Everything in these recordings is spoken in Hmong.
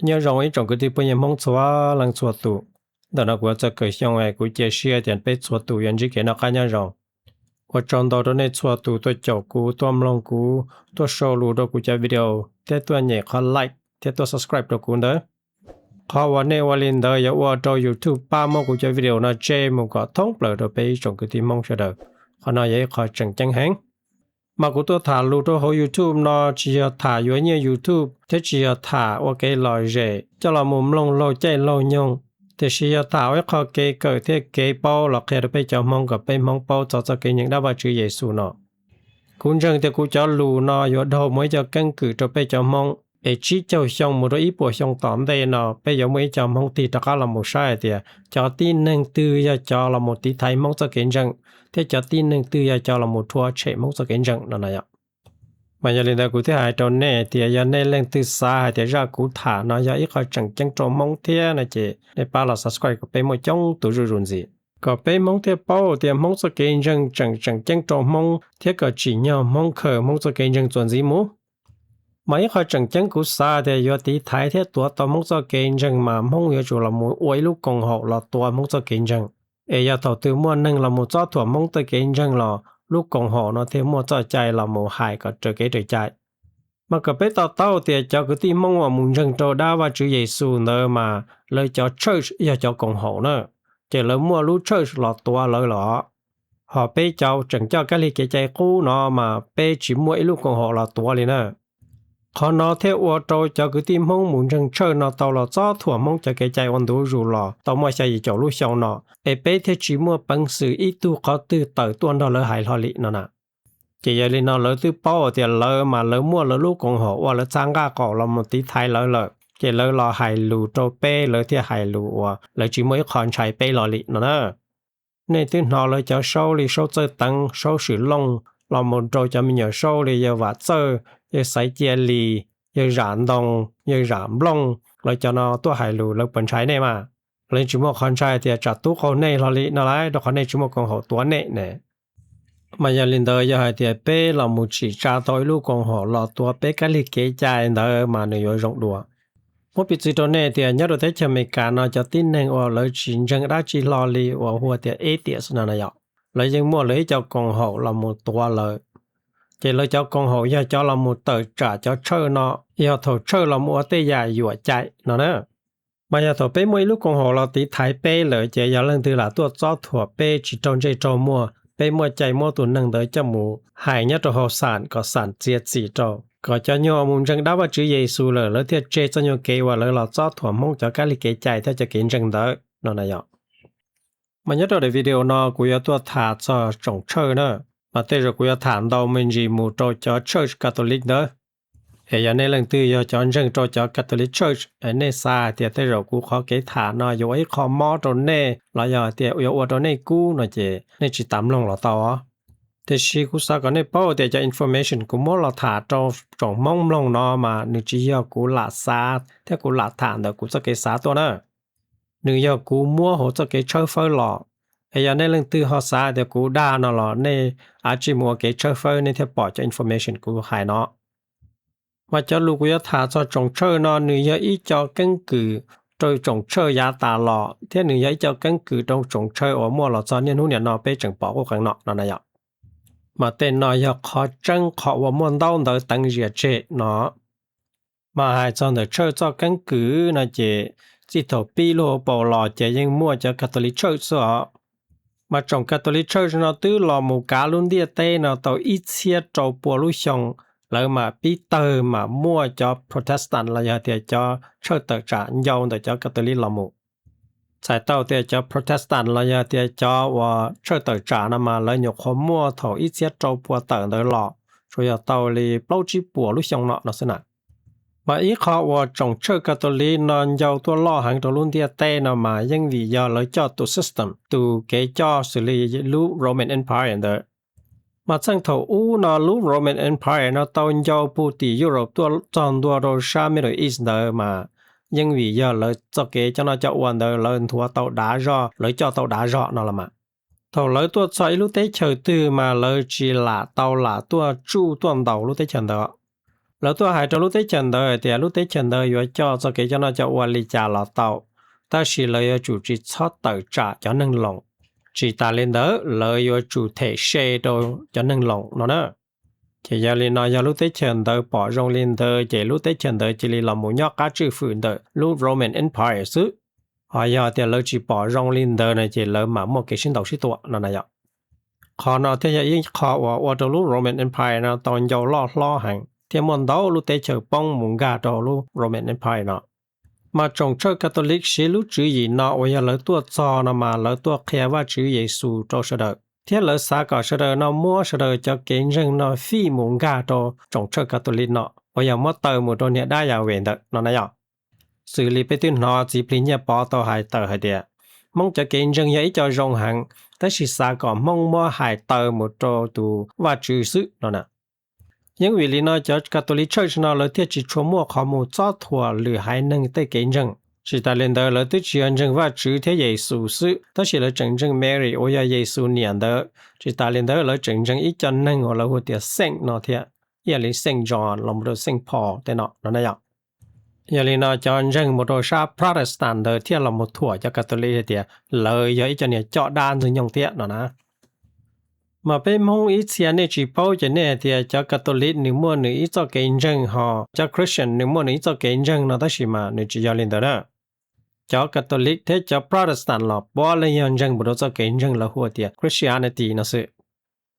Nyob zoo ib tsoom kwv tij phooj ywg Hmoob txhua leej txhua tus. Ntawm no kuv yuav txog kawm xyoo es kuv cia siab tias peb txhua tus yuav ntsib kev noj qab nyob zoo. Ua tsaug ntau rau nej txhua tus tuaj caum kuv, tuaj mloog kuv, tuaj sau lus rau kuv cov video, thiab tuaj nyem qhov like thiab tuaj subscribe rau kuv ntawd. Qhov uas nej ua li ntawd yuav ua rau YouTube pab muab kuv cov video no tseb mus kom thoob plaws rau peb ib tsoom kwv tij Hmoob sawv daws. Qhov no yog ib qho tseem ceeb heev. Mas kuv tuaj tham lus rau hauv YouTube no tsis yog tham yuav nyiaj YouTube thiab tsis yog tham ua kev lom zem coj los mus mloog laug caij laug nyoog, tiam sis yog tham ua ib qho kev kawm thiab kev paub los qhia rau peb cov Hmoob kom peb Hmoob paub txog txoj kev ntseeg dab Vajtswv Yexus no. Kuv ntseeg tias kuv cov lus no yuav dhau mus ib co keeb kwm rau peb cov Hmoob, es tsib caug xyoo mus rau ib puas xyoo tom ntej no peb yuav muaj ib co Hmoob tig rov qab los mus saib hais tias cov tib neeg twg yog cov los mus tiv thaiv Hmoob txoj kev ntseeg, thiab cov tib neeg twg yog cov los mus rhuav tshem Hmoob txoj kev ntseeg no na yom. Mas yog li ntawd kuv thiaj hais rau nej tias yog nej leej twg xav hais tias zaj kuv tham no yog ib qho tseem ceeb rau Hmoob thiab no ces nej pab los subscribe kom peb muaj coob tus zuj zus ntxiv, kom peb Hmoob thiaj paub tias Hmoob txoj kev ntseeg tseem tseem ceeb rau Hmoob thiab kom tsim nyog Hmoob khaws Hmoob txoj kev ntseeg txuas ntxiv mus. Mas ib qho tseem ceeb kuv xav tias yuav tiv thaiv thiab tuav tau Hmoob txoj kev ntseeg mas Hmoob yuav tsum los mus ua ib lub koom haum los tuav Hmoob txoj kev ntseeg. Es yog thaum twg muaj neeg los mus txob thuam Hmoob txoj kev ntseeg los lub koom haum no thiaj muaj txoj cai los mus hais kom raws kev raws cai. Mas kom peb to taub tias cov kwv tij Hmoob uas mus ntseeg rau dab Vajtswv Yexus ntawd mas lawv cov church yog cov koom haum na, ces lawv muaj lub church los tuav lawv los. Ho peb cov tseem coj kab lig kev cai qub no mas peb tsis muaj ib lub koom haum los tuav li na. Qhov no thiaj ua rau cov kwv tij Hmoob mus ntseeg church no tau los txob thuam Hmoob cov kev cai ua ntu zus los tau muaj xya yim caum lub xyoo no, es peb thiaj tsis muaj peev xwm ib tug qhov twg tawm tuaj nrog lawv hais hlo li no na. Ces yog li no lawv twb paub tias lawv mas lawv muaj lawv lub koom haum uas lawv txhab nqaj qaum los mus tiv thaiv lawv lawm, ces lawv los hais lus rau peb lawv thiaj hais lus uas lawv tsis muaj ib qho ntshai peb hlo li no na. Nej twb hnov lawv cov saub li saub Txawj Teev, saub Swm Looj, los mus rau cov me nyuam saub li yawg Vam Txawj, yawg Xaiv Cia Lis, yawg Zam Ntoo, yawg Zam Nplooj, lawv cov no tuaj hais lus lawv puas ntshai nej mas? Lawv tsis muaj qhov ntshai tias tsam tub qaug nej hlo li no lauj, rau qhov nej tsis muaj koom haum tuav nej ne. Mas yog li ntawd yog hais tias peb los mus tsim tsa tau ib lub koom haum los tuav peb kab lig kev cai ntawd mas nws yuav zoo dua. Muab piv txwv rau nej tias nyob rau teb chaws Amelikas no cov tib neeg uas lawv tsis ntseeg dab tsi hlo li uas hu tias atheist no na yom, lawv yeej muaj lawv ib co koom haum los mus tuav lawv. Ces lawv cov koom haum yog cov los mus tawm tsam cov church no, yog thaum church los mus ua tej yam yuam cai no na. Mas yog thaum peb muaj ib lub koom haum los tiv thaiv peb lawm ces yog leej twg lam tuaj txob thuam peb tsis raug ntsej raug muag, peb muaj cai muab tus neeg ntawd coj mus hais nyob rau hauv xam kom xam txiav txim rau, kom cov nyuag uas mus ntseeg dab Vajtswv Yexus lawm lawv thiaj tseg txoj nyuag kev uas lawv los txob thuam Hmoob cov kab lig kev cai thiab cov kev ntseeg ntawd no na yom. Mas nyob rau daim video no kuv yuav tuaj tham txog tsoom church na, mas tej zaum kuv yuav tham ntau me ntsis mus rau cov church Catholic ntawd. Es yog nej leej twg yog cov ntseeg rau cov Catholic Church es nej xav hais tias tej zaum kuv qhov kev tham no yuav ua ib qho mob rau nej los yog tias yuav ua rau nej kub no ces nej tsis tas mloog los tau os. Tiam sis kuv xav kom nej paub tias cov information kuv muab los tham rau tsoom Hmoob mloog no mas nws tsis yog kuv lam xav thiab kuv lam tham ntawm kuv txoj kev xav tuaj na. Nws yog kuv muab hauv txoj kev tshawb fawb los. Es yog nej leej twg ho xav tias kuv dag no los nej av tsij mus ua kev tshawb fawb nej thiaj pom cov information kuv hais no. Mas cov lus kuv yuav tham txog tsoom church no nws yog ib co keeb kwm rau tsoom church yav tas los thiab nws yog ib co keeb kwm rau tsoom church uas muaj los txog niaj hnub niam no peb tseem pom quj qees no no na yom. Mas tej no yog qhov tseeb qhov uas muaj ntaub ntawv teev zias tseg no. Mas hais txog ntawm church txoj keeb kwm no ces txij thaum pib lub hauv paus los ces yeej muaj cov Catholic Church xwb os. Mas tsoom Catholic Church no twb los mus kav lub ntiaj teb no tau ib txhiab rau pua lub xyoo, lawv mam pib tawg mam muaj cov Protestant los yog tias cov church tawm tsam ncau ntawm cov Catholic los mus. Txhais tau tias cov Protestant los yog tias cov uas church tawm tsam no mas lawv nyuam qhuav muaj thaum ib txhiab rau pua tawm ntawd los, tsuas yog tau li plaub tsib puas lub xyoo no no xwb na. Mas ib qho uas tsoom church Catholic no ncau tuaj loj heev rau lub ntiaj teb no mas yeej vim yog lawv coj tus system, tus kev coj xws li lub Roman Empire ntawd. Mas txheej thaum ub no lub Roman Empire no tau ncau puag tim Europe tuaj txog ntua rau sab Middle East ntawd mas yeej vim yog lawv txoj kev coj noj coj ua ntawd lawv nthuav tau dav zog, lawv coj tau dav zog no los mas. Thaum lawv tuaj txog ib lub teb chaws twg mas lawv tsis lam tau lam tuaj tsuj tuaj ntaus lub teb chaws ntawd. Lawv tuaj hais rau lub teb chaws ntawd hais tias lub teb chaws ntawd yuav coj txoj kev coj noj coj ua li cas los tau, tab sis lawv yuav tsum tsis txhob tawm tsam cov neeg Loos. Tsis tas li ntawd, lawv yuav tsum them se rau cov neeg Loos no na. Ces yog li no yog lub teb chaws ntawd pom zoo li ntawd ces lub teb chaws ntawd cia li los mus nyob qab tswj fwm ntawm lub Roman Empire xwb. Ho yog tias lawv tsis pom zoo li ntawd no ces lawv mam muaj kev sib ntaus sib tua no na yom. Qhov no thiaj yog ib qho uas ua rau lub Roman Empire no tau ncau loj hlob heev thiab muaj ntau lub teb chaws poob mus nkag rau lub Roman Empire no. Mas tsoom Church Catholic siv lub tswv yim no uas yog lawv tuaj txog no mas lawv tuaj qhia Vajtswv Yexus rau sawv daws, thiab lawv xav kom sawv daws no muab sawv daws cov kev ntseeg no fij mus nkag rau tsoom Church Catholic no uas yog muab taw mus rau niag dab Yas Ves ntawm no na yom. Xws li peb twb hnov txiv plig Nyiaj Pov tau hais tawm hais tias, Hmoob cov kev ntseeg yog ib co zoo heev, tab sis xav kom Hmoob muab hais taw mus rau tus Vajtswv xwb no na. Yeeb vim li no cov Catholic Church no lawv thiaj tsis tshua muaj qhov mus txob thuam lwm haiv neeg tej kev ntseeg. Tsis tas li ntawd lawv twb tsis yog ntseeg Vajtswv thiab Yexus xwb, tab sis lawv tseem ntseeg Mary uas yog Yexus niam ntawd. Tsis tas li ntawd lawv tseem ntseeg ib co neeg uas lawv hu tias saint no thiab, ib yam li saint John los mus rau saint Paul tej no no na yom. Yog li no cov ntseeg mus rau sab Protestant ntawd thiaj los mus thuam cov Catholic hais tias lawv yog ib co niag coj dab ntxwg nyoog thiab no na. Mas peb Hmoob ib txhia nej tsis paub ces nej hais tias cov Catholic nws muaj nws ib txoj kev ntseeg ho cov Christian nws muaj nws ib txoj kev ntseeg no, tab sis mas nws tsis yog li ntawd na. Cov Catholic thiab cov Protestant los puav leej yog ntseeg mus rau txoj kev ntseeg lawv hu tias Christianity no xwb.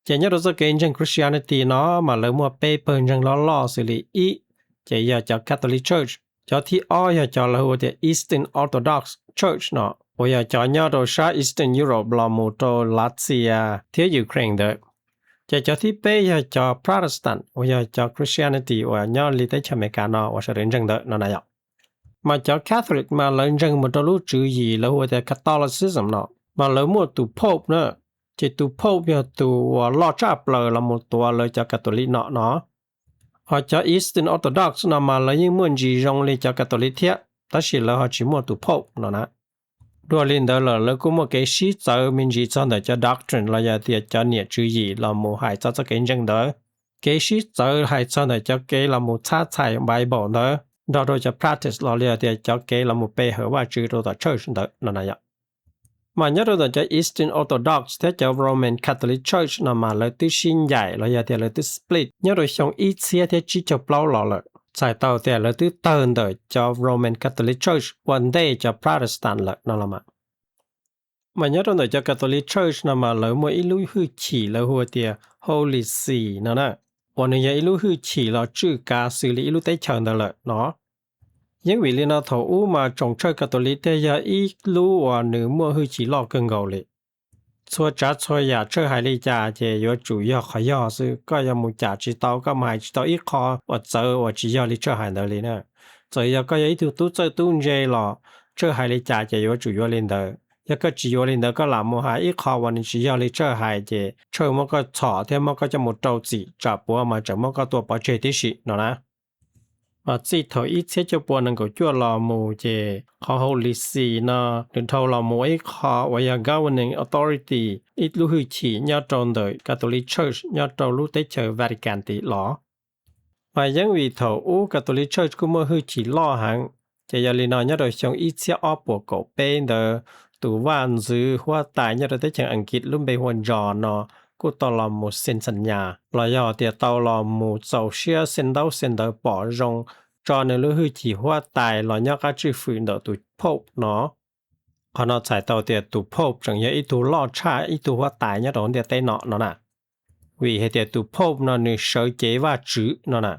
Ces nyob rau txoj kev ntseeg Christianity no mas lawv muaj peb pawg ntseeg loj loj xws li ib, ces yog cov Catholic Church, cov thib ob yog cov lawv hu tias Eastern Orthodox Church no, uas yog cov nyob rau sab Eastern Europe los mus rau Latvia thiab Ukraine ntawd. Ces cov thib peb yog cov Protestant uas yog cov Christianity uas nyob li teb chaws Amelikas no uas sawv daws ntseeg ntawd no na yom. Mas cov Catholic mas lawv ntseeg mus rau lub tswv yim lawv hu tias Catholicism no, mas lawv muaj tus Pope na. Ces tus Pope yog tus uas loj tshaj plaws los mus tuav lawv cov Catholic no no. Ho cov Eastern Orthodox no mas lawv yeej muaj ntsis zoo li cov Catholic thiab, tab sis lawv ho tsis muaj tus Pope no na. Dua li ntawd lawm lawv kuj muaj kev sib txawv me ntsis txog ntawm cov doctrine los yog tias cov niam tswv yim los mus hais txog txoj kev ntseeg ntawd. Kev sib txawv hais txog ntawm cov kev los mus txhab txhais Bible ntawd nrog rau cov practice los yog tias cov kev los mus pe hawm Vajtswv rau tom church ntawd no na yom. Mas nyob rau ntawm cov Eastern Orthodox thiab cov Roman Catholic Church no mas lawv twb sib ncaim los yog tias lawv twb split nyob rau xyoo ib txhiab thiab tsib caug plaub los lawm, txhais tau tias lawv twb tawg ntawm cov Roman Catholic Church ua ntej cov Protestant lawm no los mas. Mas nyob rau ntawm cov Catholic Church no mas lawv muaj ib lub hwj chim lawv hu tias Holy See no na, uas nws yog ib lub hwj chim los tswj kav xws li ib lub teb chaws ntawd lawm no. Yeeb vim li no thaum ub mas tsoom Church Catholic thiaj yog ib lub uas nws muaj hwj chim loj kawg nkaus li. Txhua tsav txhua yam Church hais li cas ces yuav tsum yog qhov yog xwb, koj yuav mus cam tsis tau, koj mus hais tsis tau ib qho uas txawv uas tsis yog li Church hais ntawd li na. Txawm yog koj yog ib tug tub txawj tub ntse los Church hais li cas ces yuav tsum yuav li ntawd. Yog koj tsis yuav li ntawd koj lam mus hais ib qho uas nws tsis yog li Church hais ces Church muab koj txhom thiab muab koj coj mus rau txim, tsam puav mas tseem muab koj tua pov tseg tib si no na. Mas txij thaum ib txhiab cuaj pua nees nkaum cuaj los mus ces qhov Holy See no nws dhau los mus ua ib qho uas yog governing authority, ib lub hwj chim nyob rau ntawm Catholic Church nyob rau lub teb chaws Vatican tid los. Mas yeeb vim thaum ub Catholic Church kuj muaj hwj chim loj heev, ces yog li no nyob rau xyoo ib txhiab ob puas kaum peb ntawd, tus vaj ntxwv huab tais nyob rau teb chaws Askiv lub npe hu ua John no kuj tau los mus xees xas nyas los yog tias tau los mus txaus siab xia ntaub xia ntawv pom zoo tso nws lub hwj chim huab tais los nyob qab tswj fwm ntawm tus Pope no. Qhov no txhais tau tias tus Pope tseem yog ib tug loj tshaj ib tug huab tais nyob rau hauv ntiaj teb no no na. Vim hais tias tus Pope no nws sawv cev Vajtswv no na.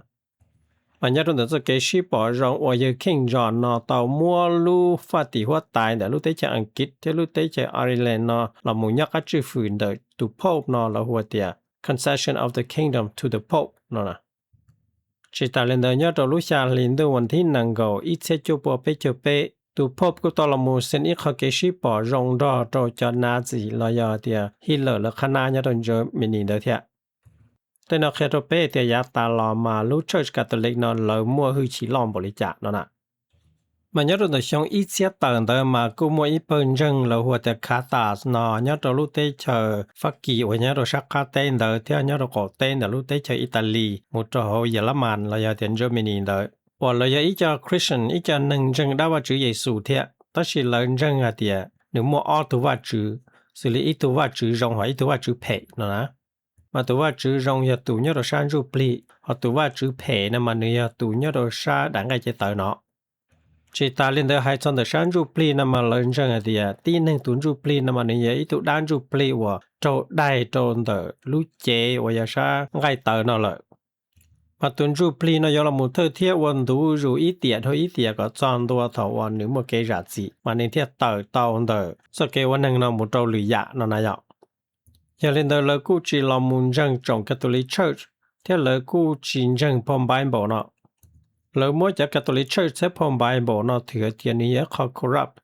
Mas nyob rau ntawm txoj kev sib pom zoo uas yawg King John no tau muab lub faj tim huab tais ntawm lub teb chaws Askiv thiab lub teb chaws Ireland no los mus nyob qab tswj fwm ntawm tus Pope no lawv hu tias Concession of the Kingdom to the Pope no na. Tsis tas li ntawd nyob rau lub xya hli ntuj vas thib nees nkaum ib txhiab cuaj pua peb caug peb, tus Pope kuj tau los mus xees ib qho kev sib pom zoo nrog rau cov Nazi los yog tias Hitler lawv qhab nab nyob rau Germany ntawd thiab. Tej no qhia rau peb tias yav tas los mas lub Church Catholic no lawv muaj hwj chim loj npaum li cas no na. Mas nyob rau ntawm xyoo ib txhiab tawm ntawd mas kuj muaj ib pawg ntseeg lawv hu ua tias Cathars no nyob rau lub teb chaws Fab Kis uas nyob rau sab qab teb ntawd thiab nyob rau qaum teb ntawm lub teb chaws Italis mus rau hauv Yelemas los yog tias Germany ntawd, uas lawv yog ib co Christian, ib co neeg ntseeg dab Vajtswv Yexus thiab, tab sis lawv ntseeg hais tias nws muaj ob tug vajtswv, xws li ib tug vajtswv zoo ho ib tug vajtswv phem no na. Mas tus vajtswv zoo yog tus nyob rau sab ntsuj plig, ho tus vajtswv phem no mas nws yog tus nyob rau sab daim nqaij cev tawv no. Tsis tas li ntawd, hais txog ntawm sab ntsuj plig no mas lawv ntseeg hais tias tib neeg tus ntsuj plig no mas nws yog ib tug dab ntsuj plig uas raug daig rau ntawm lub cev uas yog sab nqaij tawv no lawm. Mas tus ntsuj plig no yuav los mus thawj thiab ua ntu zus ib tiam dhau ib tiam kom txog ntua thaum uas nws muaj kev zam txim mas nws thiaj tawm tau ntawm txoj kev ua neeg no mus rau lwm yam no na yom. Yog li ntawd lawv kuj tsis los mus ntseeg tsoom Catholic Church, thiab lawv kuj tsis ntseeg Pope Bible no. Lawv muab cov Catholic Church thiab Pope Bible no thwm hais tias nws yog ib qho corrupt,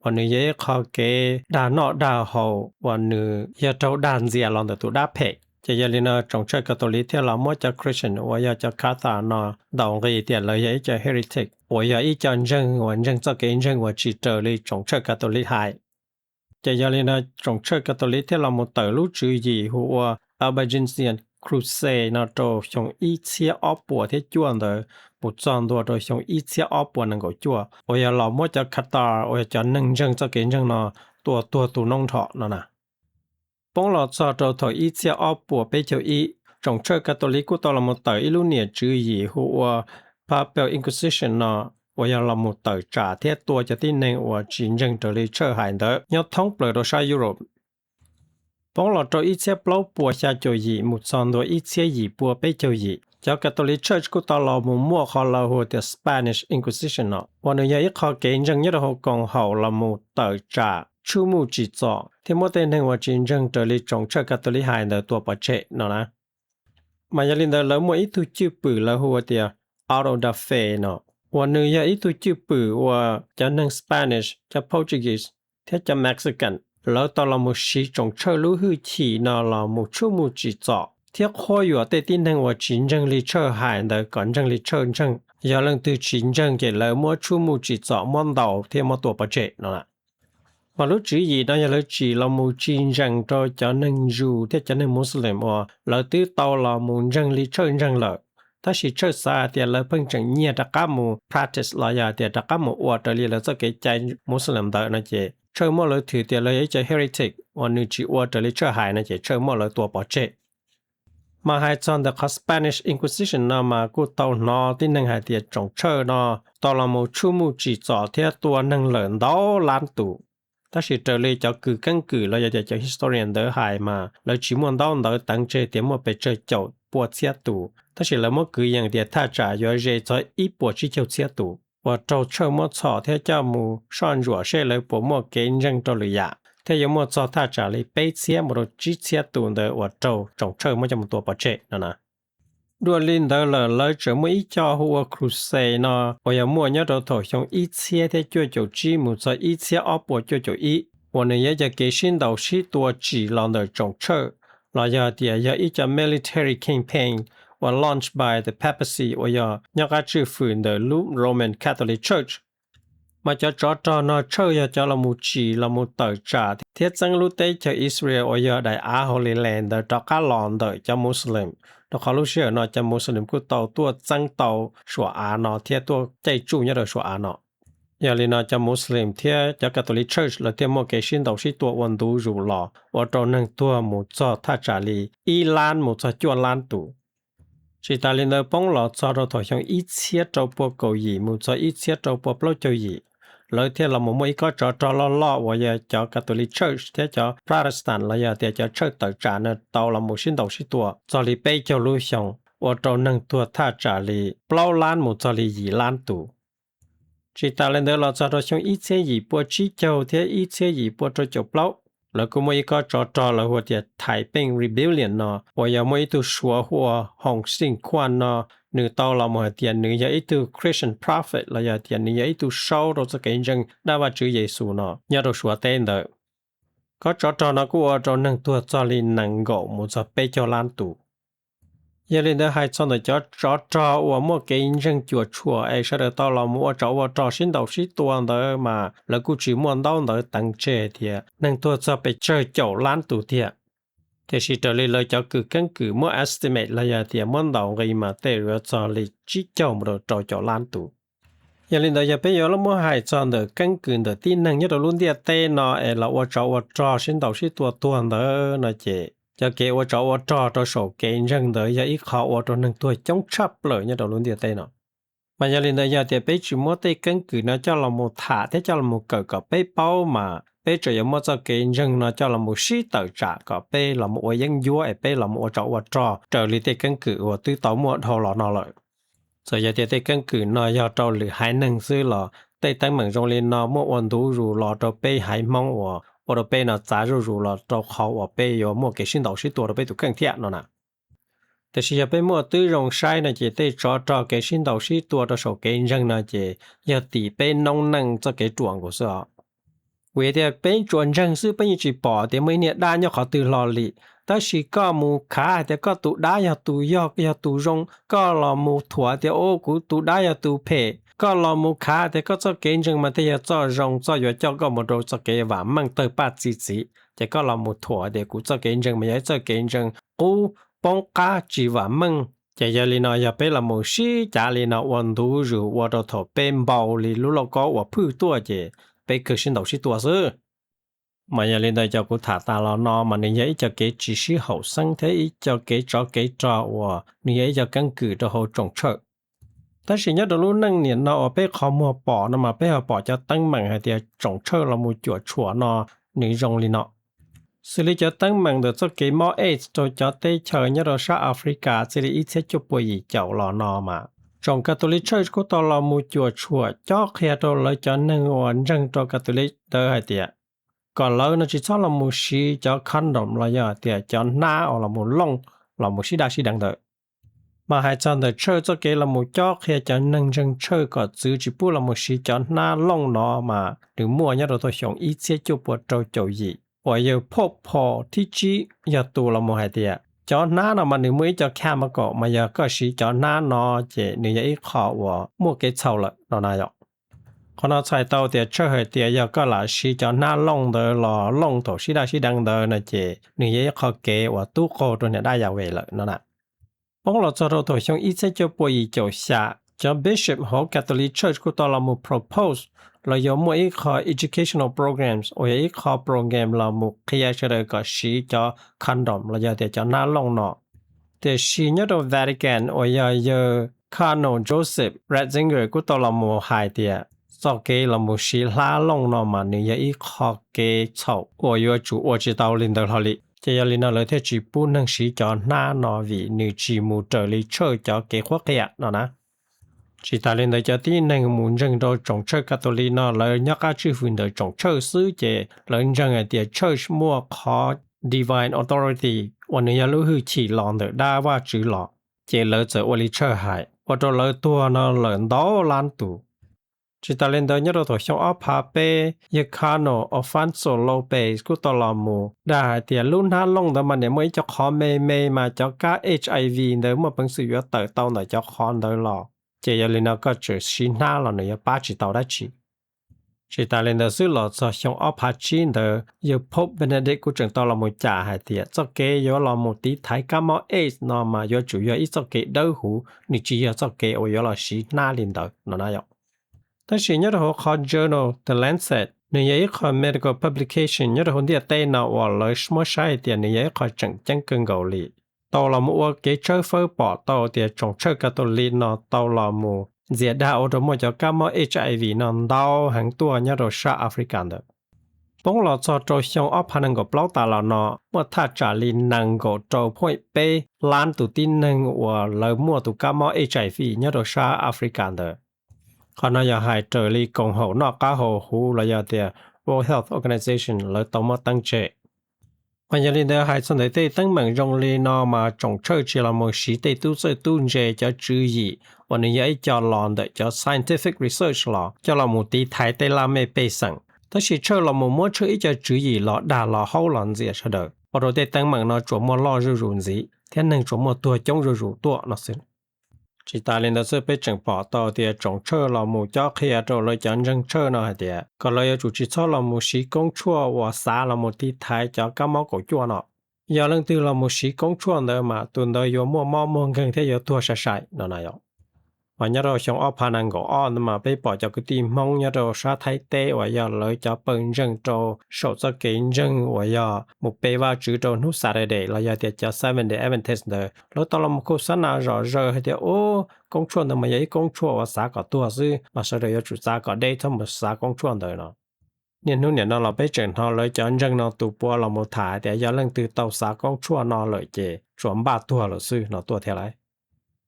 uas nws yog ib qho kev dag noj dag haus uas nws yog raug dag ntxias los ntawm tus dab phem. Ces yog li no tsoom tshawj Catholic thiaj los muab cov Christian uas yog cov Catholic no ntaus nqi tias lawv yog ib co heretic, uas yog ib co ntseeg uas ntseeg txoj kev ntseeg uas tsis raws li tsoom tshawj Catholic hais. Ces yog li no tsoom tshawj Catholic thiaj los mus tawm lub tswv yim hu ua Albigensian Crusade no rau xyoo ib txhiab ob puas thiab cuaj ntawd mus txog ntua rau xyoo ib txhiab ob puas nees nkaum cuaj, uas yog los muab cov Catholic uas yog cov neeg ntseeg txoj kev ntseeg no tua tuag tu noob nrho no na. Poob los txog rau thaum ib txhiab ob puas peb caug ib, tsoom tshawj Catholic kuj tau los mus tawm ib lub niam tswv yim hu ua Papal Inquisition no, uas yog los mus tawm tsam thiab tua cov tib neeg uas tsis ntseeg raws li tshawj hais ntawd nyob thoob plaws rau sab Europe. Poob los rau ib txhiab plaub puas xya caum yim mus txog ntua ib txhiab yim pua peb caug yim, cov Catholic Church kuj tau los mus muaj qhov lawv hu tias Spanish Inquisition no, uas nws yog ib qho kev ntseeg nyob rau hauv koom haum los mus tawm tsam, tshuj muj tsim txom thiab muab tej neeg uas tsis ntseeg raws li tsoom tshawj Catholic hais ntawd tua pov tseg no na. Mas yog li ntawd lawv muaj ib tug cwj pwm lawv hu ua tias auto da fe no, uas nws yog ib tug cwj pwm uas cov neeg Spanish, cov Portuguese thiab cov Mexican lawv tau los mus siv tsoom tshawj lub hwj chim no los mus tshuj muj tsim txom thiab qhuab yuam tej tib neeg uas tsis ntseeg li tshawj hais ntawd kom ntseeg li tshawj ntseeg. Yog leej twg tsis ntseeg ces lawv muab tshuj muj tsim txom, muab ntaus thiab muab tua pov tseg no. Mas lub tswv yim no yog lawv tsim los mus tsis ntsees rau cov neeg Jew thiab cov neeg Muslim uas lawv twb tau los mus ntseeg li tshawj ntseeg lawm, tab sis tshawj xav hais tias lawv pheej tseem nyiag rov qab mus practice los yog hais tias rov qab mus ua raws li lawv txoj kev cai Muslim ntawd no ces tshawj muab lawv thwm tias lawv yog ib co heretic uas nws tsis ua raws li tshawj hais no ces tshawj muab lawv tua pov tseg. Mas hais txog ntawm qhov Spanish Inquisition no mas kuj tau hnov tib neeg hais tias tsoom tshawj no tau los mus tshuj muj tsim txom thiab tua neeg lawm ntau lab tus. Tab sis raws li cov kws keeb kwm los yog tias cov historian ntawd hais mas lawv tsis muaj ntaub ntawv teev tseg tias muaj pes tsawg caum pua txhiab tus, tab sis lawv muab kwv yees tias thaj tsam yuav ze txog ib puas tsib caug txhiab tus, uas raug tshawj muab txhom thiab coj mus soj ntsuam seb lawv puas muaj kev ntseeg rau lwm yam, thiab yuav muaj txog thaj tsam li peb txhiab mus rau tsib txhiab tus ntawd uas raug tsoom tshawj muab coj mus tua pov tseg no na. Dua li ntawd lawm lawv tseem muaj ib co hu ua Crusade no uas yog muaj nyob rau thaum xyoo ib txhiab thiab cuaj caum tsib mus txog ib txhiab ob puas cuaj caum ib, uas nws yog ib co kev sib ntaus sib tua tsim los ntawm tsoom tshawj, los yog tias yog ib co military campaign uas launched by the papacy uas yog nyob qab tswj fwm ntawm lub Roman Catholic Church. Mas cov tsov rog no tshawj yog cov los mus tsim los mus tawm tsam thiab txeeb lub teb chaws Israel uas yog daim av Holy Land ntawd rov qab los ntawm cov Muslim, rau qhov lub sij hawm no cov Muslim kuj tau tuaj txeeb tau suam av no thiab tuaj caij tsuj nyob rau suam av no. Yog li no cov Muslim thiab cov Catholic Church lawv thiaj muaj kev sib ntaus sib tua ua ntu zus los ua rau neeg tuag mus txog thaj tsam li ib lab mus txog cuaj lab tus. Tsis tas li ntawd poob los txog rau thaum xyoo ib txhiab rau pua kaum yim mus txog ib txhiab rau pua plaub caug yim, lawv thiaj los mus muaj ib kob tsov rog loj loj uas yog cov Catholic Church thiab cov Protestant los yog tias cov tshawj tawm tsam no tau los mus sib ntaus sib tua txog li peb caug lub xyoo, ua rau neeg tuag thaj tsam li plaub lab mus txog li yim lab tus. Tsis tas li ntawd los txog rau xyoo ib txhiab yim pua tsib caug thiab ib txhiab yim pua rau caum plaub, lawv kuj muaj ib kob tsov rog lawv hu tias Thais Peej Rebellion no uas yog muaj ib tug suav hu ua Hong Xing Khuan no, nws tau los mus hais tias nws yog ib tug Christian prophet los yog tias nws yog ib tug saub rau txoj kev ntseeg dab Vajtswv Yexus no nyob rau suav teb ntawd. Kob tsov rog no kuj ua rau neeg tuag txog li nees nkaum mus txog peb caug lab tus. Yog li ntawd hais txog ntawm cov tsov rog uas muaj kev ntseeg cuam tshuam es sawv daws tau los mus ua tsov ua rog sib ntaus sib tua ntawd mas lawv kuj tsis muaj ntaub ntawv teev tseg tias neeg tuag txog pes tsawg caum lab tus tiag. Tiam sis raws li lawv cov kws keeb kwm muab estimate los yog tias muab ntaus nqi mas tej yuav txog li tsib caug mus rau rau caum lab tus. Yog li ntawd yog peb yuav muab hais txog ntawm keeb kwm ntawm tib neeg nyob rau lub ntiaj teb no es los ua tsov ua rog sib ntaus sib tua tuag ntawd no ces cov kev ua tsov ua rog rau saum kev ntseeg ntawd yog ib qho ua rau neeg tuag coob tshaj plaws nyob rau lub ntiaj teb no. Mas yog li ntawd yog tias peb tsis muab tej keeb kwm no coj los mus tham thiab coj los mus kawm kom peb paub mas peb tseem yuav muab txoj kev ntseeg no coj los mus sib tawm tsam kom peb los mus ua yeeb ncuab es peb los mus ua tsov ua rog raws li tej keeb kwm uas twb tau muaj dhau los no lawm. Txawm yog tias tej keeb kwm no yog rau lwm haiv neeg xwb los tej teeb meem zoo li no muaj ua ntu zus los rau peb haiv Hmoob uas ua rau peb no txav zuj zus los rau qhov uas peb yuav muaj kev sib ntaus sib tua rau peb tus kheej thiab no na. Tiam sis yog peb muaj tib zoo saib no ces tej tsov rog kev sib ntaus sib tua rau saum kev ntseeg no ces yog tim peb noob neej txoj kev ruam nkaus xwb os. Vim tias peb tsuas ntseeg xwb peb yeej tsis pom tias muaj ib niag dab nyob qhov twg hlo li. Tab sis koj mus khav hais tias koj tus dab yog tus yog yog tus zoo, koj los mus thuam tias o kuv tus dab yog tus phem, koj los mus khav tias koj txoj kev ntseeg mas tej yog txoj zoo txoj yuav coj koj mus rau txoj kev vam meej tawg paj txi txiv, ces koj los mus thuam tias kuv txoj kev ntseeg mas yog ib txoj kev ntseeg qub poob qab tsis vam meej. Ces yog li no yog peb los mus sib cav li no ua ntu zus ua rau thaum peb npau li lub lauj kaub uas phwj tuaj ces peb kawg sib ntaus sib tua xwb. Mas yog li ntawd cov kuv tham tas los no mas nws yog ib co kev tsis sib haum xeeb thiab ib co kev tsov kev rog uas nws yog ib co keeb kwm rau hauv tsoom tshawj. Tab sis nyob rau lub neej niam no uas peb qhov muag pom no mas peb ho pom cov teeb meem hais tias tsoom tshawj los mus cuam tshuam no nws zoo li no. Xws li cov teeb meem ntawm txoj kev mob aids rau cov teb chaws nyob rau sab Africa txij li ib txhiab cuaj pua yim caum los no mas tsoom Catholic Church kuj tau los mus cuam tshuam cob qhia rau lawv cov neeg uas ntseeg rau Catholic ntawd hais tias kom lawv no tsis txhob los mus siv cov condom los yog tias cov hnab uas los mus looj los mus sib daj sib deev ntawd. Mas hais txog ntawm tshawj txoj kev los mus cob qhia cov neeg ntseeg tshawj kom txwv tsis pub los mus siv cov hnab looj no mas nws muaj nyob rau thaum xyoo ib txhiab cuaj pua rau caum yim uas yawg Pope Paul thib tsib yog tus los mus hais tias cov hnab no mas nws muaj ib co chemical mas yog koj siv cov hnab no ces nws yog ib qho uas muaj kev txhaum lawm no na yom. Qhov no txhais tau tias tshawj hais tias yog koj lam siv cov hnab looj ntawd los looj thaum sib daj sib deev ntawd no ces nws yog ib qho kev uas tub qaug rau niam dab yam vem lawm no na. Poob los txog rau thaum xyoo ib txhiab cuaj pua yim caum xya, cov bishop hauv Catholic Church kuj tau los mus propose los yuav muaj ib qho educational programs uas yog ib qho program los mus qhia sawv daws kom siv cov condom los yog tias cov hnab looj no. Tiam sis nyob rau Vatican uas yog yawg Cardinal Joseph Ratzinger kuj tau los mus hais tias txoj kev los mus siv hnab looj no mas nws yog ib qho kev txhaum uas yuav tsum ua tsis tau li ntawd hlo li. Ces yog li no lawv thiaj tsis pub neeg siv cov hnab no vim nws tsis mus raws li tshawj cov kev qhuab qhia no na. Tsis tas li ntawd cov tib neeg mus ntseeg rau tsoom tshawj Catholic no lawv nyob qab tswj hwm ntawm tsoom tshawj xwb ces lawv ntseeg hais tias church muaj qhov divine authority uas nws yog lub hwj chim los ntawm dab Vajtswv los, ces lawv txawm ua li tshawj hais ua rau lawv tuag no lawm ntau lab tus. Tsis tas li ntawd nyob rau thaum xyoo ob phav peb, yawg Cardinal Alfonso López kuj tau los mus dag hais tias lub hnab looj ntawd mas niam muaj ib co qhov me me mas cov kab HIV ntawd muaj peev xwm yuav tawm tau ntawm cov qhov ntawd los, ces yog li no koj tseem siv hnab los nws yuav pab tsis tau dab tsi. Tsis tas li ntawd xwb los txog xyoo ob phav tsib ntawd yawg Pope Benedict kuj tseem tau los mus cam hais tias txoj kev yuav los mus tiv thaiv kab mob AIDS no mas yuav tsum yog ib txoj kev dawb huv, nws tsis yog txoj kev uas yuav los siv hnab li ntawd no na yom. Tab sis nyob rau hauv qhov journal The Lancet, nws yog ib qho medical publication nyob rau hauv ntiaj teb no uas lawv muab saib hais tias nws yog ib qho tseem ceeb kawg nkaus li, tau los mus ua kev tshawb fawb pom tau tias tsoom tshawj Catholic no tau los mus ntxias dag ua rau muaj cov kab mob HIV no ntau heev tuaj nyob rau sab Africa ntawd. Poob los txog rau xyoo ob phav nees nkaum plaub tas los no muaj thaj tsam li nees nkaum rau point peb lab tus tib neeg uas lawv muaj tus kab mob HIV nyob rau sab Africa ntawd. Qhov no yog hais raws li koom haum noj qab haus huv los yog tias World Health Organization lawv tau muab teeb tseg. Mas yog li ntawd hais txog ntawm tej teeb meem zoo li no mas tsoom tshawj tsis los mus siv tej tub txawj tub ntse cov tswv yim uas nws yog ib co los ntawm cov scientific research los coj los mus tiv thaiv tej laj mej pej xeem, tab sis tshawj los mus muab tshawj ib co tswv yim los dag los haub los ntxias sawv daws ua rau tej teeb meem no tsuas muaj loj zuj zus ntxiv. thiab neeg tsuas muaj tuag coob zuj zus tuaj no xwb. Tsis tas li ntawd xwb, peb tseem pom tau tias tsoom tshawj los mus cob qhia rau lawv cov ntseeg tshawj no hais tias kom lawv yuav tsum tsis txhob los mus siv koob tshuaj uas xav los mus tiv thaiv cov kab mob kaum cuaj no. Yog leej twg los mus siv koob tshuaj ntawd mas tus ntawd yuav muaj mob muaj nkeeg thiab yuav tuag sai sai no na yom. Mas nyob rau xyoo ob phav nees nkaum ob ntawd mas peb pom cov kwv tij Hmoob nyob rau sab Thaib teb uas yog lawv cov pawg ntseeg rau saum txoj kev ntseeg uas yog mus pe Vajtswv rau hnub Saturday los yog tias cov Seventh Day Adventist ntawd, lawv tau los mus khus xab nas zom zaws hais tias, Ub, koob tshuaj ntawd mas yog ib koob tshuaj uas xav kom tuag xwb, mas sawv daws yuav tsum txav kom deb, txhob mus xav koob tshuaj ntawd no. Niaj hnub niam no los peb tseem hnov lawv cov ntseeg no tus puav los mus tham hais tias yog leej twg tau xav koob tshuaj no lawm ces tsuas npaj tuag lawm xwb no tuaj thiab lauj.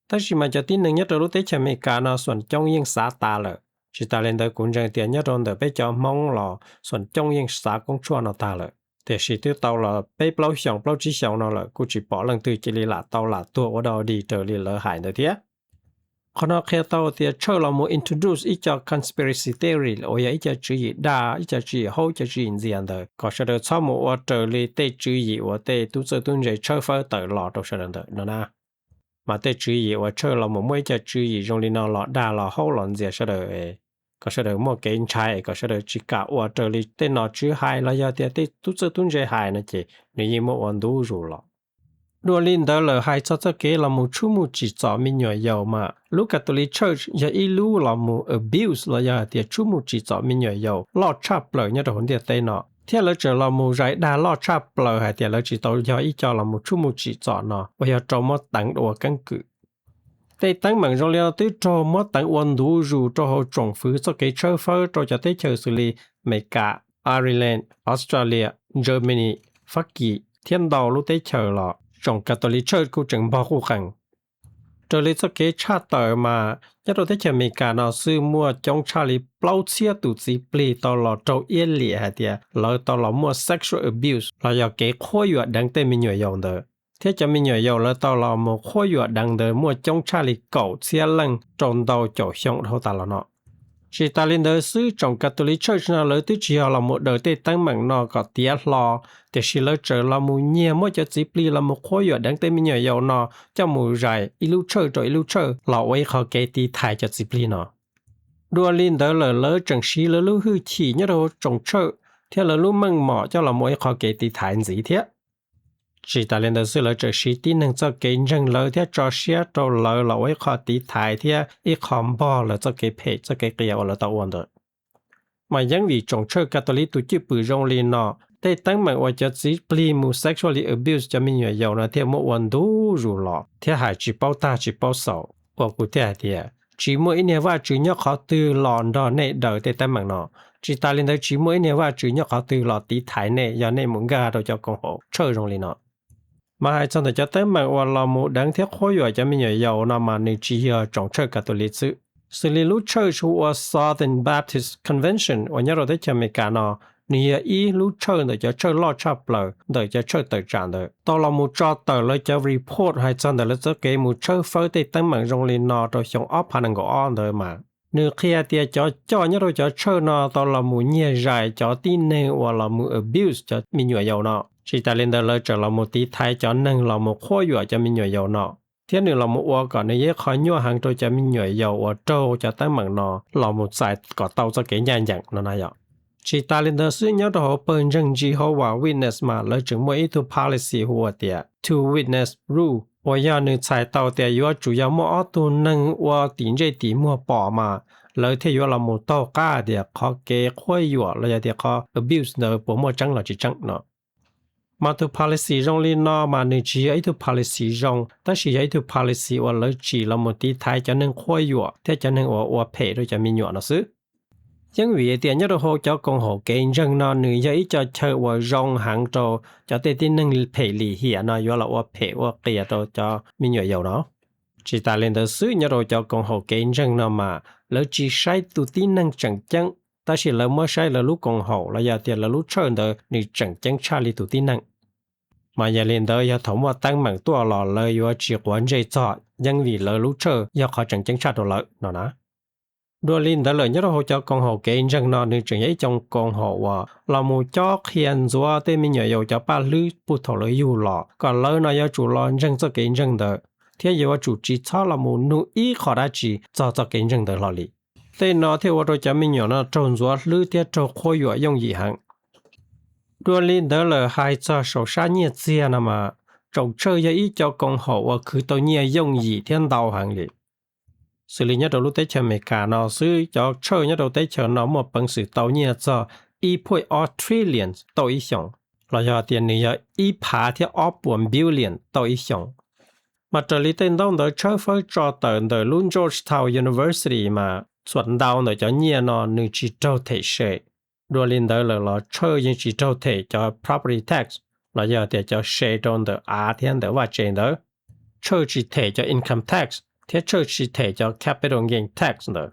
Tab sis mas cov tib neeg nyob rau lub teb chaws Amelikas no xuam coob yeej xav tas lawm. Tsis tas li ntawd kuv ntseeg tias nyob rau ntawm peb cov Hmoob los xuam coob yeej xav koob tshuaj no tag lawm, tiam sis twb tau los peb plaub xyoos plaub tsib xyoos no lawm kuj tsis pom leej twg cia li lam tau lam tuag ua dog dig raws li lawv hais ntawd thiab. Qhov no qhia tau tias tshawj los mus introduce ib co conspiracy theory uas yog ib co tswv yim dag, ib co tswv yim haub, ib co tswv yim ntxias ntawd kom sawv daws txhob mus ua raws li tej tswv yim uas tej tub txawj tub ntse tshawb fawb tawm los rau sawv daws ntawd no na. Mas tej tswv yim uas tshawj los mus muaj ib co tswv yim zoo li no los dag los haub los ntxias sawv daws, kom sawv daws muaj kev ntshai es kom sawv daws tsis kam ua raws li tej nom tswv hais los yog tias tej tub txawj tub ntse hais no ces nws yeej muaj ua ntu zus los. Dua li ntawd lawm, hais txog txoj kev los mus tshub muj tsim txom me nyuam yaus mas lub Catholic Church yog ib lub los mus abuse los yog hais tias tshub muj tsim txom me nyuam yaus loj tshaj plaws nyob rau hauv ntiaj teb no, thiab lawv tseem los mus zais dag loj tshaj plaws hais tias lawv tsis tau yog ib co los mus tshub muj tsim txom no uas yog raug muab teev ua keeb kwm. Tej teeb meem zoo li no twb raug muab teev ua ntu zus rau hauv tsoom fwv txoj kev tshawb fawb rau cov teb chaws xws li Amelikas, Ireland, Australia, Germany, Fab Kis thiab ntau lub teb chaws los tsoom Catholic Church kuj tseem npog quj qees. Raws li txoj kev tshaj tawm mas nyob rau teb chaws Amelikas no xwb muaj coob tshaj li plaub txhiab tus txiv plig tau los raug iab liam hais tias lawv tau los muaj sexual abuse los yog kev qhuab yuam deev tej me nyuam yaus ntawd, thiab cov me nyuam yaus lawv tau los mus qhuab yuam deev ntawd muaj coob tshaj li kaum txhiab leej rau ntau caum xyoo dhau tas los no. Tsis tas li ntawd xwb, tsoom Catholic Church no lawv twb tsis yog los mus daws tej teeb meem no kom tiav hlo, tiam sis lawv tseem los mus nyiag muab cov txiv plig los mus qhuab yuam deev tej me nyuam yaus no coj mus zais ib lub tshawj rau ib lub tshawj los ua ib qho kev tiv thaiv cov txiv plig no. Dua li ntawd lawm, lawv tseem siv lawv lub hwj chim nyob rau hauv tsoom tshawj thiab lawv lub meej mom coj los ua ib qho kev tiv thaiv ntxiv thiab. Tsis tas li ntawd xwb, lawv tseem siv tib neeg txoj kev ntseeg lawv thiab tso siab rau lawv los ua ib qho tiv thaiv thiab ib qho npog lawv txoj kev phem txoj kev qias uas lawv tau ua ntawd. Mas yeeb vim tsoom tshawj Catholic tus cwj pwm zoo li no, tej teeb meem uas cov txiv plig mus sexually abuse cov me nyuam yaus no thiaj muaj ua ntu zus los thiab hais tsis paub tag tsis paub xaus, uas kuv thiaj hais tias tsis muaj ib niag vaj tswv nyob qhov twg los nrog nej daws tej teeb meem no. Tsis tas li ntawd, tsis muaj ib niag vaj tswv nyob qhov twg los tiv thaiv nej yog nej mus nkag rau cov koom haum tshawj zoo li no. Mas hais txog ntawm cov teeb meem uas los mus deev thiab qhuab yuam cov me nyuam yaus no mas nws tsis yog tsoom tshawj Catholic xwb. Xws li lub tshawj hu ua Southern Baptist Convention uas nyob rau teb chaws Amelikas no, nws yog ib lub tshawj ntawm cov tshawj loj tshaj plaws ntawm cov tshawj tawm tsam ntawd tau los mus tso tawm lawv cov report hais txog ntawm lawv txoj kev mus tshawb fawb tej teeb meem zoo li no rau xyoo ob phav nees nkaum ob ntawd mas nws qhia tias cov coj nyob rau cov tshawj no tau los mus nyiag zais cov tib neeg uas los mus abuse cov me nyuam yaus no. Tsis tas li ntawd, lawv tseem los mus tiv thaiv cov neeg los mus qhuab yuam cov me nyuam yaus no, thiab nws los mus ua kom nws yog ib qho nyuaj heev rau cov me nyuam yaus uas raug cov teeb meem no los mus txais kom tau txoj kev ncaj ncees no na yom. Tsis tas li ntawd xwb, nyob rau hauv pawg ntseeg Jehovah Witness mas lawv tseem muaj ib tug policy hu ua tias two witness rule, uas yog nws txhais tau tias yuav tsum yog muaj ob tug neeg ua tim ntsej tim muag pom mas lawv thiaj yuav los mus taug qab tias qhov kev qhuab yuam los yog tias qhov abuse ntawd puas muaj tseeb los tsis tseeb no. Mas tus policy zoo li no mas nws tsis yog ib tug policy zoo, tab sis yog ib tug policy uas lawv tsim los mus tiv thaiv cov neeg qhuab yuam thiab cov neeg uas ua phem rau cov me nyuam no xwb. Yeeb vim tias nyob rau hauv cov koom haum kev ntseeg no nws yog ib co chaw uas zoo heev rau cov tej tib neeg phem lim hiam no yuav los ua phem ua qias rau cov me nyuam yaus no. Tsis tas li ntawd xwb, nyob rau cov koom haum kev ntseeg no mas lawv tsis saib tus tib neeg tseem ceeb, tab sis lawv muab saib lawv lub koom haum los yog tias lawv lub tshawj ntawd nws tseem ceeb tshaj li tus tib neeg. Mas yog li ntawd, yog thaum muaj teeb meem tuaj los lawv yuav tsis quav ntsej txog, yeeb vim lawv lub tshawj yog qhov tseem ceeb tshaj rau lawv no na. Dua li ntawd lawm nyob rau hauv cov koom haum kev ntseeg no nws tseem yog ib co koom haum uas los mus cob qhia ntxuav tej me nyuam yaus cov paj hlwb puag thaum lawv yug los kom lawv no yuav tsum los ntseeg txoj kev ntseeg ntawd, thiab yuav tsum tsis txhob los mus nug ib qho dab tsi txog txoj kev ntseeg ntawd hlo li. Tej no thiaj ua rau cov me nyuam no raug ntxuav hlwb thiab raug qhuab yuam yooj yim heev. Dua li ntawd lawm hais txog saum sab nyiaj txiag no mas, tsoom tshawj yog ib co koom haum uas khwv tau nyiaj yooj yim thiab ntau heev li. Xws li nyob rau lub teb chaws Amelikas no xwb cov tshawj nyob rau teb chaws no muaj peev xwm tau nyiaj txog ib point ob trillion tau ib xyoos, los yog tias nws yog ib phav thiab ob puas billion tau ib xyoos. Mas raws li tej ntaub ntawv tshawb fawb tso tawm ntawm lub Georgetown University mas txhua ntau ntawm cov nyiaj no nws tsis raug them se. Dua li ntawd lawm los tshawj yeej tsis raug them cov property tax, los yog tias cov se rau ntawm av thiab ntawm vaj tse ntawd. Tshawj tsis them cov income tax thiab tshawj tsis them cov capital gain tax ntawd.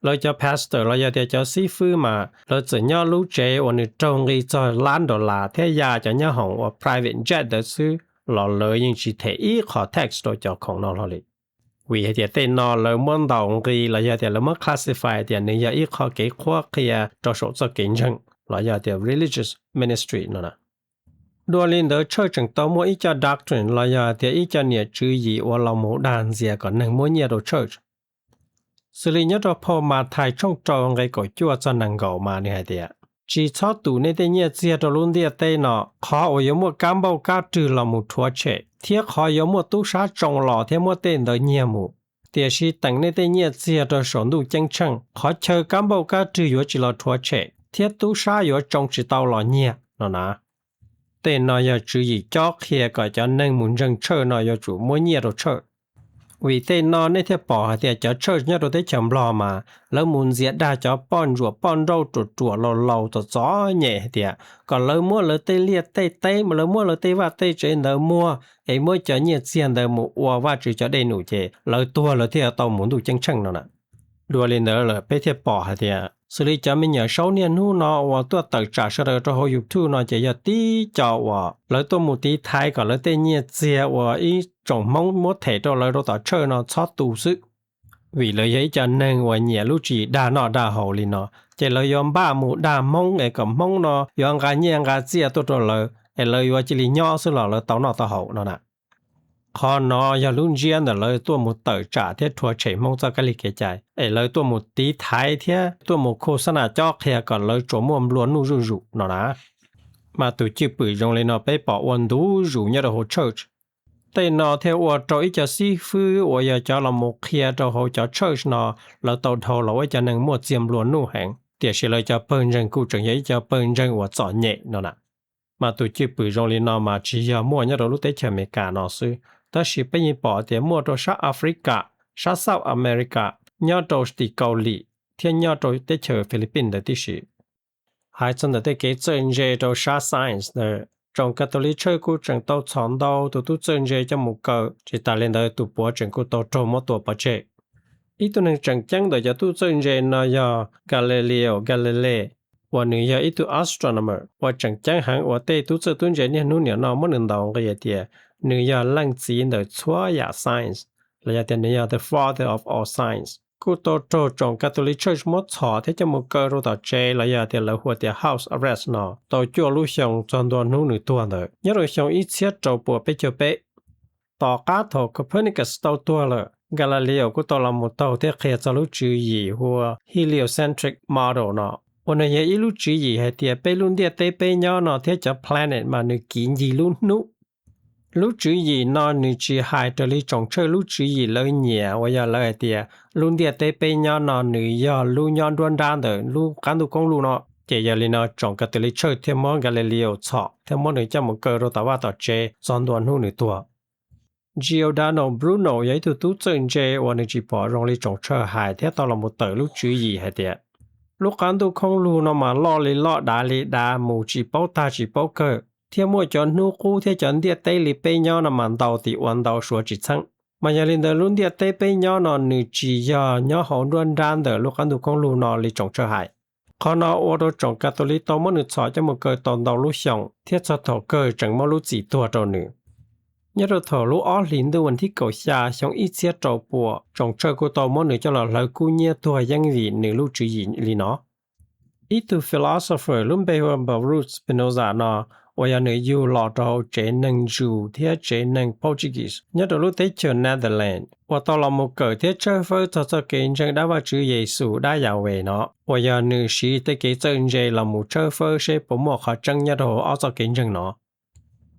Lawv cov pastor los yog tias cov xib fwb mas lawv txawm nyob lub tsev uas nws raug nqi txog lab dollar thiab ya cov nyab hoom uas private jet ntawd xwb los lawv yeej tsis them ib qho tax rau cov khoom no hlo li. Vim hais tias tej no lawv muab ntaus nqi los yog tias lawv muab classify tias nws yog ib qho kev qhuab qhia rau saum txoj kev ntseeg los yog tias religious ministry no. Dua li ntawd tshawj tseem tau muaj ib co doctrine los yog tias ib co niam tswv yim uas los mus dag ntxias kom neeg muab nyiaj rau tshawj. Xws li nyob rau phau Mathais tshooj rau nqe kaum cuaj txog nees nkaum mas nws hais tias, tsis txhob tus nej tej nyiaj txiag rau lub ntiaj teb no, qhov uas yuav muaj kab npauj kab rwg los mus rhuav tshem thiab qhov yuav muaj tub sab tsoo los thiab muab tej ntawd nyiag mus. Tiam sis teem nej tej nyiaj txiag rau saum ntuj ceeb tsheej, qhov chaw kab npauj kab rwg yuav tsis los rhuav tshem thiab tub sab yuav tsoo tsis tau los nyiag no na. Tej no yog tswv yim cob qhia kom cov neeg mus ntseeg tshawj no yuav tsum muab nyiaj rau tshawj. Vim tej no nej thiaj pom hais tias cov tshawj nyob rau teb chaws Nplog mas lawv mus ntxias dag cov poj ntsuam poj nrauj ruam ruam laus laus txom txom nyem hais tias kom lawv muab lawv tej liaj tej teb, lawv muab lawv tej vaj tej tsev ntawd muag es muab cov nyiaj txiag ntawd mus ua Vajtswv cov dej num ces lawv tuag lawv thiaj tau mus ntuj ceeb tsheej no na. Dua li ntawd lawm peb thiaj pom hais tias xws li cov me nyuam saub niaj hnub no uas tuaj tawm tsam sawv daws rau hauv YouTube no ces yog tib co uas lawv tuaj mus tiv thaiv kom lawv tej nyiaj txiag uas ib tsoom Hmoob muab them rau lawv rau tom tshawj no txhob tu xwb. Vim lawv yog ib co neeg uas nyiam lub tswv yim dag noj dag haus li no, ces lawv yuav npaj mus dag Hmoob es kom Hmoob no yuav nqa nyiaj nqa txiaj tuaj rau lawv es lawv yuav cia li nyob xwb los lawv tau noj tau haus no na. Qhov no yog lub ntsiab ntawm lawv tuaj mus tawm tsam thiab rhuav tshem Hmoob txoj kab lig kev cai es lawv tuaj mus tiv thaiv thiab tuaj mus khos xab nas cob qhia kom lawv tsuas muaj nplua nuj zuj zus no na. Mas tus cwj pwm zoo li no peb pom ua ntu zus nyob rau hauv church. Tej no thiaj ua rau ib co xib fwb uas yog cov los mus qhia rau hauv cov church no lawv tau dhau los ua ib co neeg muaj txiag nplua nuj heev, tiam sis lawv cov pawg ntseeg kuj tseem yog ib co pawg ntseeg uas txom nyem no na. Mas tus cwj pwm zoo li no mas tsis yog muaj nyob rau lub teb chaws Amelikas no xwb, tab sis peb yeej pom tias muaj rau sab Africa, sab South America, nyob rau tim Kaus Lim thiab nyob rau teb chaws Philippines ntawd tib si. Hais txog ntawm tej kev txawj ntse rau sab science ntawd, tsoom Catholic Church kuj tseem tau txhom ntau tus tub txawj ntse coj mus kaw, tsis tas li ntawd tus puav tseem kuj tau raug muab tua pov tseg. Ib tug neeg tseem ceeb ntawm cov tub txawj ntse no yog Galileo Galilei, uas nws yog ib tug astronomer uas tseem ceeb heev uas tej tub txawj tub ntse niaj hnub nim no muab nws ntaus nqi hais tias nws yog leej txiv ntawm txhua yam science, los yog tias nws yog the father of all science. Kuj tau raug tsoom Catholic Church muab txhom thiab coj mus kaw rau tom tsev los yog tias lawv hu tias house arrest no tau cuaj lub xyoo txog ntua hnub nws tuag ntawd nyob rau xyoo ib txhiab rau puas peb caug peb. Tom qab thaum Copernicus tau tuag lawm, Galileo kuj tau los mus taug thiab qhia txog lub tswv yim hu ua heliocentric model no, uas nws yog ib lub tswv yim hais tias peb lub ntiaj teb peb nyob no thiab cov planet mas nws kiv ncig lub hnub. Lub tswv yim no nws tsis hais raws li tsoom tshawj lub tswv yim lawv nyiam uas yog lawv hais tias lub ntiaj teb peb nyob no nws yog lub nyob nruab nrab ntawm lub qab ntuj koob lug no. Ces yog li no tsoom Catholic Church thiaj muab Galileo txhom thiab muab nws coj mus kaw rau tom vaj tom tsev txog ntua hnub nws tuag. Giordano Bruno yog ib tug tub txawj ntse uas nws tsis pom zoo li tsoom tshawj hais thiab tau los mus tawm lub tswv yim hais tias lub qab ntuj khoob lug no mas loj li loj dav li dav mus tsis paub tag tsis paub kawg, thiab muaj cov hnub qub thiab cov ntiaj teb li peb nyob no mas ntau tim ua ntau suav tsis txheeb. Mas yog li ntawd lub ntiaj teb peb nyob no nws tsis yog nyob hauv nruab nrab ntawm lub qab ntuj khoob lug no li tsoom tshawj hais. Qhov no ua rau tsoom Catholic tau muab nws txhom coj mus kaw tau ntau lub xyoo thiab txog thaum kawg tseem muab lub txim tuag rau nws. Nyob rau thaum lub ob hlis ntuj vas thib kaum xya xyoo ib txhiab rau pua, Tsoom Tshawj kuj tau muab nws coj los hlawv kub hnyiab tuag yeeb vim nws lub tswv yim li no. Ib tug philosopher lub npe hu ua Baruch Spinoza no, uas yog nws yug los rau hauv tsev neeg Jew thiab tsev neeg Portuguese nyob rau lub teb chaws Netherlands, uas tau los mus kawm thiab tshawb fawb txog txoj kev ntseeg dab Vajtswv Yexus dab Yahweh no, uas yog nws siv tej kev txawj ntse los mus tshawb fawb seb puas muaj qhov tseeb nyob rau hauv ob txoj kev ntseeg no.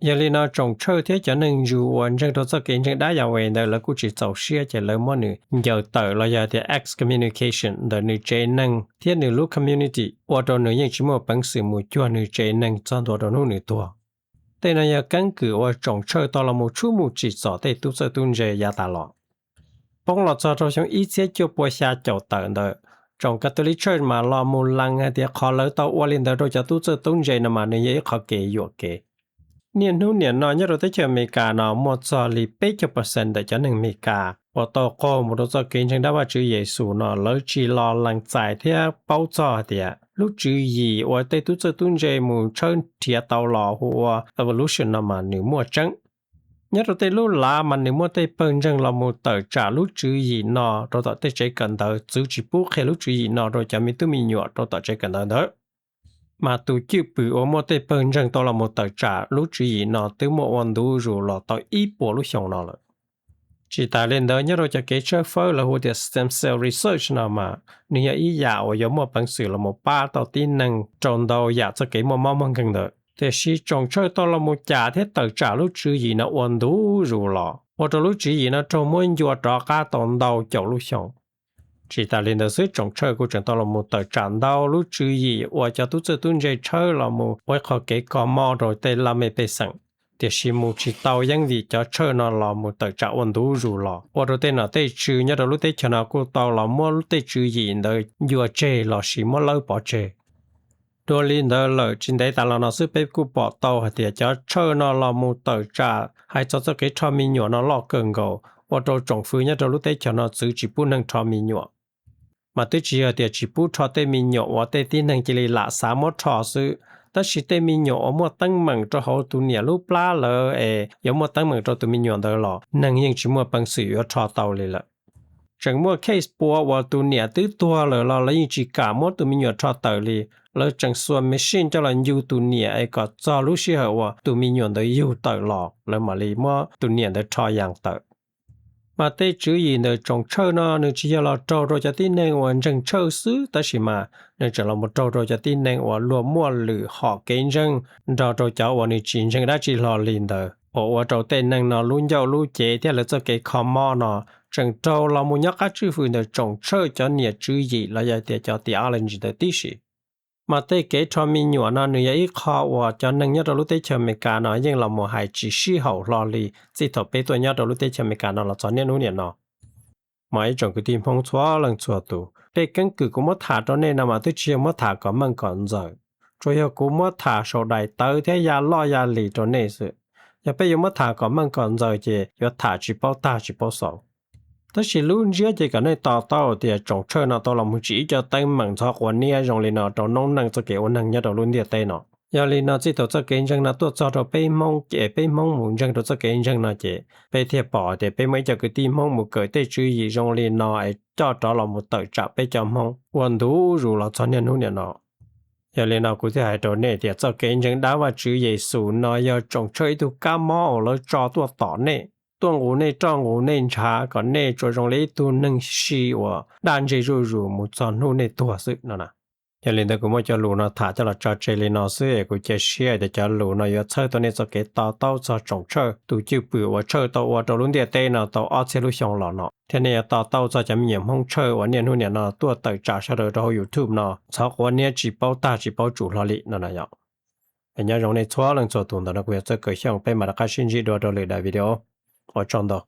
Yog li no Tsoom Tshawj thiab cov neeg Jew uas ntseeg rau txoj kev ntseeg dab Yahweh ntawd lawv kuj tsis txaus siab ces lawv muab nws ncaws tawm los yog tias excommunication ntawm nws tsev neeg thiab nws lub community, ua rau nws yeej tsis muaj peev xwm mus cuag nws tsev neeg txog ntua rau hnub nws tuag. Tej no yog keeb kwm uas Tsoom Tshawj tau los mus tshub mus tsim txom tej tub txawj tub ntse yav tas los. Poob los txog rau xyoo ib txhiab cuaj pua xya caum tawm ntawd, tsoom Catholic Church mas los mus lees hais tias qhov lawv tau ua li ntawd rau cov tub txawj tub ntse no mas nws yog ib qhov kev yuam kev. Niaj hnub niam no nyob rau teb chaws Amelikas no muaj txog li peb caug percent ntawm cov neeg Amelikas uas tau qaug mus rau txoj kev ntseeg dab Vajtswv Yexus no lawv tsis los lees txais thiab paub txog hais tias lub tswv yim uas tej tub txawj tub ntse mus tshawb nrhiav tau los hu ua evolution no mas nws muaj tseeb. Nyob rau tej lub lav mas nws muaj tej pawg ntseeg los mus tawm tsam lub tswv yim no rau tom tej tsev kawm ntawv txwv tsis pub qhia lub tswv yim no rau cov me tub me nyuam rau tom tsev kawm ntawv ntawd. Mas tus cwj pwm uas muaj tej pawg ntseeg tau los mus tawm tsam lub tswv yim no twb muaj ua ntu zus los tau ib puas lub xyoo no lawm. Tsis tas li ntawd nyob rau cov kev tshawb fawb lawv hu tias stem cell research no mas nws yog ib yam uas yuav muaj peev xwm los mus pab tau tib neeg rau ntau yam txoj kev muaj mob muaj nkeeg ntawd. Tiam sis Tsoom Tshawj tau los mus cam thiab tawm tsam lub tswv yim no ua ntu zus los ua rau lub tswv yim no raug muab ncua rov qab tau ntau caum lub xyoo. Tsis tas li ntawd xwb Tsoom Tshawj kuj tseem tau los mus tawm tsam ntau lub tswv yim uas cov tub txawj tub ntse tshawb los mus ua ib qho kev kho mob rau tej laj mej pej xeem. Tiam sis mus tsis tau yeeb vim cov tshawj no los mus tawm tsam ua ntu zus los ua rau tej nom tej tswv nyob rau lub teb chaws no kuj tau los muab tej tswv yim ntawd ncua tseg los sis muab lawb pov tseg. Dua li ntawd lawm tsis ntev tas los no xwb peb kuj pom tau hais tias cov tshawj no los mus tawm tsam hais txog txoj kev rho me nyuam no loj kawg nkaus ua rau tsoom fwv nyob rau lub teb chaws no txwv tsis pub neeg rho me nyuam. Mas twb tsis yog tias tsis pub rho tej me nyuam uas tej tib neeg cia li lam xav muab rho xwb, tab sis tej me nyuam uas muaj teeb meem rau hauv tus niam lub plab lawm es yuav muaj teeb meem rau tus me nyuam ntawd los neeg yeej tsis muaj peev xwm yuav rho tau li lawm. Tseem muaj case pua uas tus niam twb tuag lawm los lawv yeej tsis kam muab tus me nyuam rho tawm li. Lawv tseem xuas machine coj los ncu tus niam es kom txog lub sij hawm uas tus me nyuam ntawd yug tawm los lawv mam li muab tus niam ntawd rho yas tawm. Mas tej tswv yim ntawm tsoom tshawj no nws tsis yog los raug rau cov tib neeg uas ntseeg tshawj xwb, tab sis mas nws tseem los mus raug rau cov tib neeg uas luag muaj lwm hom kev ntseeg nrog rau cov uas nws tsis ntseeg dab tsi hlo li ntawd, uas ua rau tej neeg no lub ncauj lub cev thiab lawv txoj kev kho mob no tseem raug los mus nyob qab tswj hwm ntawm tsoom tshawj cov niam tswv yim los yog tias cov theology ntawd tib si. Mas tej kev rho me nyuam no nws yog ib qho uas cov neeg nyob rau lub teb chaws Amelikas no yeej los mus hais tsis sib haum hlo li txij thaum peb tuaj nyob rau lub teb chaws Amelikas no los txog niaj hnub niam no. Mas ib tsoom kwv tij Hmoob txhua leej txhua tus, tej keeb kwm kuv muab tham rau nej no mas twb tsis yog muab tham kom meej kom ntxaws, tsuas yog kuv muab tham saum daim tawv thiab ya loj ya lis rau nej xwb. Yog peb yuav muab tham kom meej kom ntxaws ces yuav tham tsis paub tag tsis paub xaus. Tab sis lub ntsiab ces kom nej to taub tias tsoom tshawj no tau los mus tsim ib co teeb meem ntxhov quav niab zoo li no rau noob neej txoj kev ua neeg nyob rau lub ntiaj teb no. Yog li no txij thaum txoj kev ntseeg no tuaj txog rau peb Hmoob ces peb Hmoob mus ntseeg rau txoj kev ntseeg no ces peb thiaj pom tias peb muaj ib co kwv tij Hmoob mus kawm tej tswv yim zoo li no es coj rov los mus tawm tsam peb cov Hmoob ua ntu zus los txog niaj hnub niam no. Yog li no kuv thiaj hais rau nej tias txoj kev ntseeg dab Vajtswv Yexus no yog tsoom tshawj ib tug kab mob uas lawv tso tuaj tom nej, tuaj nqus nej roj nqus nej ntshav kom nej tsuas zoo li ib tug neeg si uas daj ntseg zuj zus mus txog hnub nej tuag xwb no na. Yog li ntawd kuv muab cov lus no tham coj los tso tseg li no xwb es kuv cia siab tias cov lus no yuav txhawb tau nej txoj kev to taub txog tsoom tshawj tus cwj pwm uas tshawj tau ua rau lub ntiaj teb no tau ob txhiab lub xyoo los no, thiab nej yuav to taub txog cov me nyuam Hmoob tshawj uas niaj hnub niam no tuaj tawm tsam sawv daws rau hauv YouTube no ntxhov quav niab tsis paub tag tsis paub tsum hlo li no na yom. Es nyob zoo nej txhua leej txhua tus, ntawm no kuv yog Txawj Kaws Xyooj, peb mam rov qab sib ntsib dua rau lwm daim video. Ua tsaug ntau.